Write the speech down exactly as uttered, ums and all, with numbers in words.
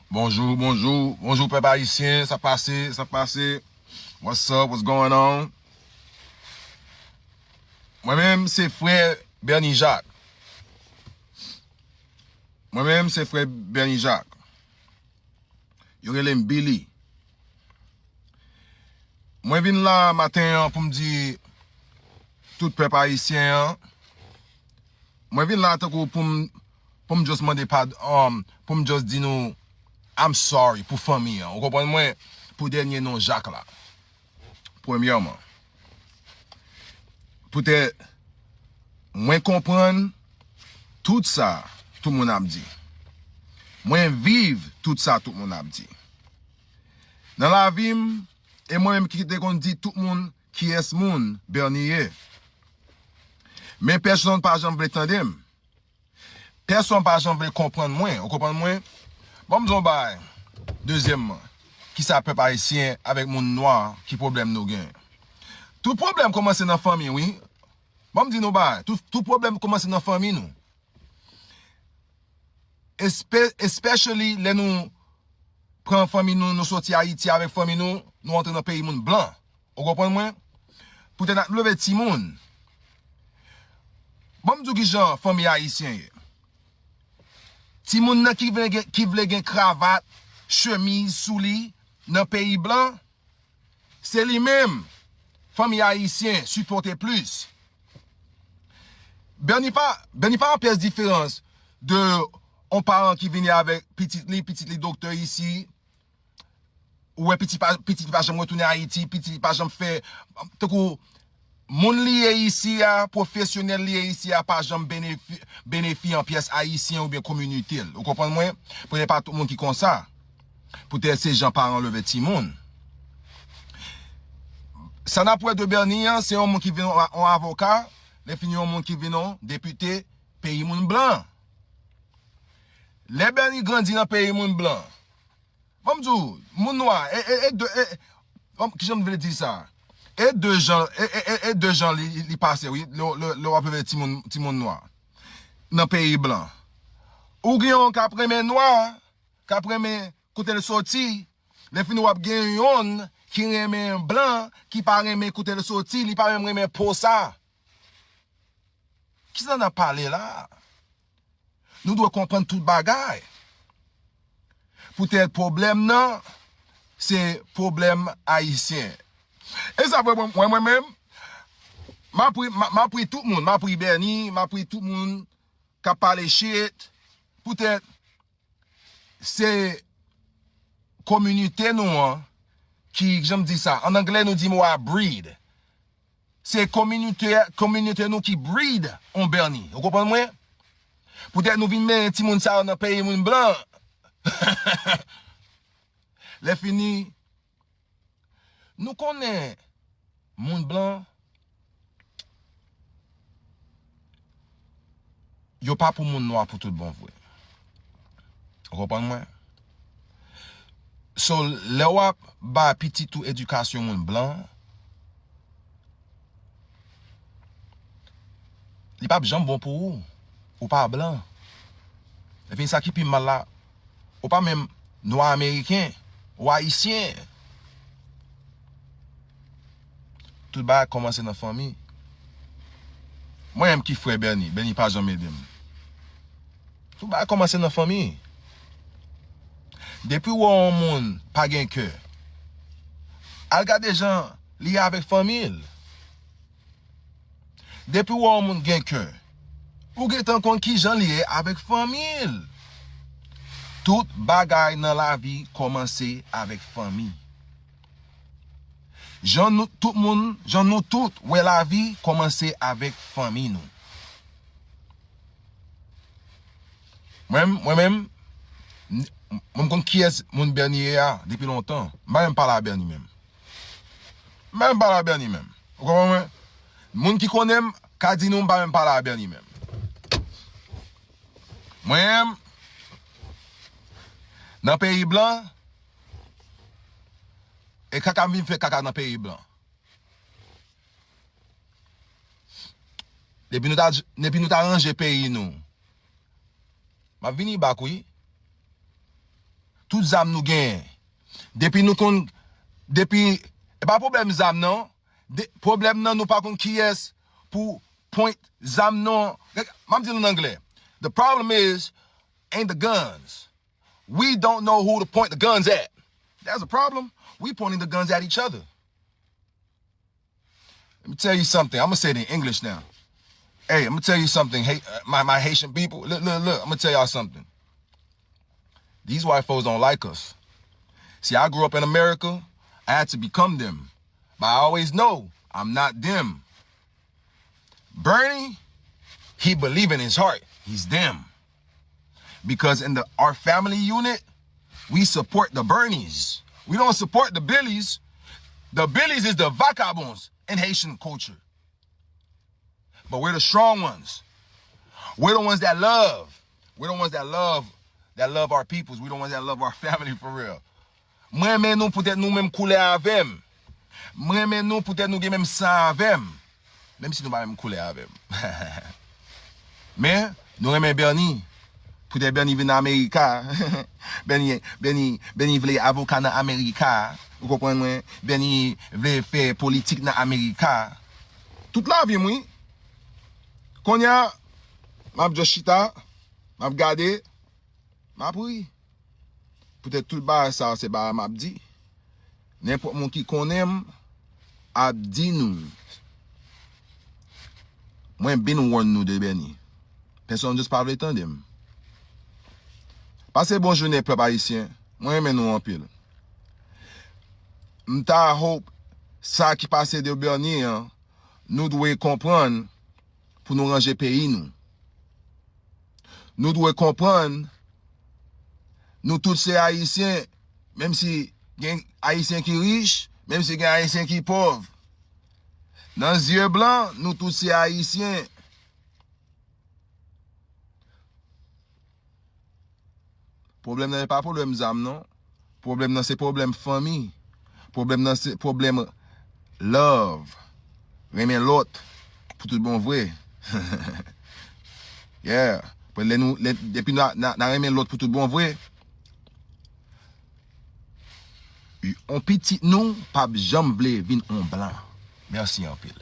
Bonjou, bonjou, bonjou pèp ayisyen, sa pase, sa pase. What's up, what's going on? Mwen menm se frè Bernie Jacques. Mwen menm se frè Bernie Jacques. Yo rele m Billy. Mwen vin la maten an pou m di tout pèp ayisyen an. Mwen vin la tankou pou m pou m just mande pad, um, pou m just di nou I'm sorry pou fanmi an. Ou konprann mwen? Pou dènye non Jak la. Premyèman, poutèt mwen konprann tout sa tout moun ap di. Mwen viv tout sa tout moun ap di. Nan lavi m, e mwen menm ki te konn di tout moun kiyès moun Bernie ye. Men pèsonn pa janm vle tande m. Pèsonn pa janm vle konprann mwen. Ou konprann mwen? Ban m di yon bagay. Dezyèmman, kisa pèp ayisyen avèk moun nwa, ki pwoblèm nou gen? Tout pwoblèm kòmanse nan fanmi, wi. Ban m di nou bagay. Tout, tout pwoblèm kòmanse nan fanmi nou. Espe-, especially lè nou pran fanmi nou, nou soti Ayiti avèk fanmi nou, nou antre nan peyi moun blan. Ou konprann mwen? Poutèt n ap leve timoun. Ban m di w kijan fanmi ayisyen ye. Timoun nan ki vle gen, ki vle gen kravat, chemiz sou li nan peyi blan, se li menm fanmi ayisyen sipòte plis. Bernie pa, Bernie pa yon pyès diferans de yon paran ki vini avèk pitit li, pitit li doktè isi, ou wè pitit pa, pitit li pa janm retounen Ayiti, pitit li pa janm fè, tankou moun li ye isi a, pwofesyonèl li ye isi a, pa janm benefi-, benefi an pyès ayisyen oubyen kominote l. Ou konprann mwen? Poutèt pa tout moun ki konsa. Poutèt se jan paran leve timoun. Sa n ap wè de Bernie an, se yon moun ki vin yon, yon avoka, lè fini yon moun ki vin yon depite peyi moun blan. Lè Bernie grandi nan peyi moun blan, ban m di w, moun nwa, e, e, e de, e, ban m, kijan m vle di sa? E de jan, e, e, e, e de jan li, li, li pase, wi, lè, lè, lè w ap leve timoun, timoun nwa nan peyi blan. Ou gen yon k ap renmen nwa, k ap renmen kote l soti, lè fini w ap gen yonn ki renmen blan, ki pa renmen kote l soti, li pa menm renmen po sa. Kisa n ap pale la? Nou dwe konprann tout bagay. Poutèt pwoblèm nan, se pwoblèm ayisyen. E sa vre, mwen, mwen, mwen menm, m ap ri, m ap, m ap ri tout moun, m ap ri Bernie, m ap ri tout moun k ap pale shit. Poutèt se kominote nou an ki, jan m di sa, an anglè nou di mo a breed. Se kominote, kominote nou ki breed on Bernie. Ou konprann mwen? Poutèt nou vin mennen timoun sa yo nan peyi moun blan. Lè fini, nou konnen moun blan, yo pa pou moun nwa pou tout bon vre. Ou konprann mwen? So, lè w ap ba pitit ou edikasyon moun blan, li p ap janm bon pou ou. Ou pa blan. Epi sa ki pi mal la, ou pa menm nwa ameriken, ou ayisyen. Tout bagay kòmanse nan fanmi. Mwen menm ki frè Bernie, Bernie pa janm ede m. Tout bagay kòmanse nan fanmi. Depi w wè yon moun pa gen kè, al gade jan li avèk fanmi l. Depi w wè yon moun gen kè, ou gentan konn kijan li ye avèk fanmi l. Tout bagay nan lavi kòmanse avèk fanmi. Jan nou, tout moun, jan nou tout wè lavi kòmanse avèk fanmi nou. Mwen, mwen menm, m-, mwen m konn kiyès moun Bernie ye a depi lontan. M pa menm pale a Bernie menm. M pa menm pale a Bernie menm. Ou konprann mwen? Moun ki konnen m ka di nou m pa menm pale a Bernie menm. Mwen, nan peyi blan, e kaka m vin fè kaka nan peyi blan. Depi nou ta, depi nou ta ranje peyi nou, m ap vini bak, wi. Tout zam nou genyen. Depi nou konn, depi, e pa pwoblèm zam nan. De, pwoblèm nan, nou pa konn kiyès pou point zam nan. M ap di l an anglè. The problem is, ain't the guns. We don't know who to point the guns at. That's a problem. We pointing the guns at each other. Let me tell you something. I'm gonna say it in English now. Hey, I'm gonna tell you something. Hey, uh, my, my Haitian people, look, look, look. I'm gonna tell y'all something. These white folks don't like us. See, I grew up in America. I had to become them. But I always know I'm not them. Bernie, he believe in his heart he's them. Because in the our family unit, we support the Bernies. We don't support the Billies. The Billies is the vagabonds in Haitian culture. But we're the strong ones. We're the ones that love. We're the ones that love, that love our peoples. We're the ones that love our family for real. Mwen renmen nou poutèt nou menm koulè avè m. Mwen renmen nou poutèt nou gen menm san avè m. Menm si nou pa menm koulè avè m. Men, nou renmen Bernie. Poutèt Bernie vin nan Amerika. Bernie, Bernie, Bernie vle avoka nan Amerika. Ou konprann mwen? Bernie vle fè politik nan Amerika. Tout lavi m, wi. Kounye a, m ap just chita, m ap gade, m ap ri. Poutèt tout bagay sa, se bagay m ap di. Nenpòt moun ki konnen m ap di nou. Mwen been warn nou de Bernie. Pèsonn just pa vle tande m. Pase bon jounen, pèp ayisyen. Mwen renmen nou anpil. M ta hope sa ki pase de Bernie an, nou dwe konprann pou nou ranje peyi nou. Nou dwe konprann, nou tout se Ayisyen, menm si gen Ayisyen ki rich, menm si gen Ayisyen ki pòv. Nan zye blan, nou tout se Ayisyen. Pwoblèm nan e pa pwoblèm zam, non. Pwoblèm nan se pwoblèm fanmi. Pwoblèm nan se pwoblèm love. Renmen lòt pou tout bon vre. Yeah. Pou lè nou, lè, depi nou, nou, nou renmen lòt pou tout bon vre, on pitit nou p ap janm vle vin on blan. Mèsi anpil.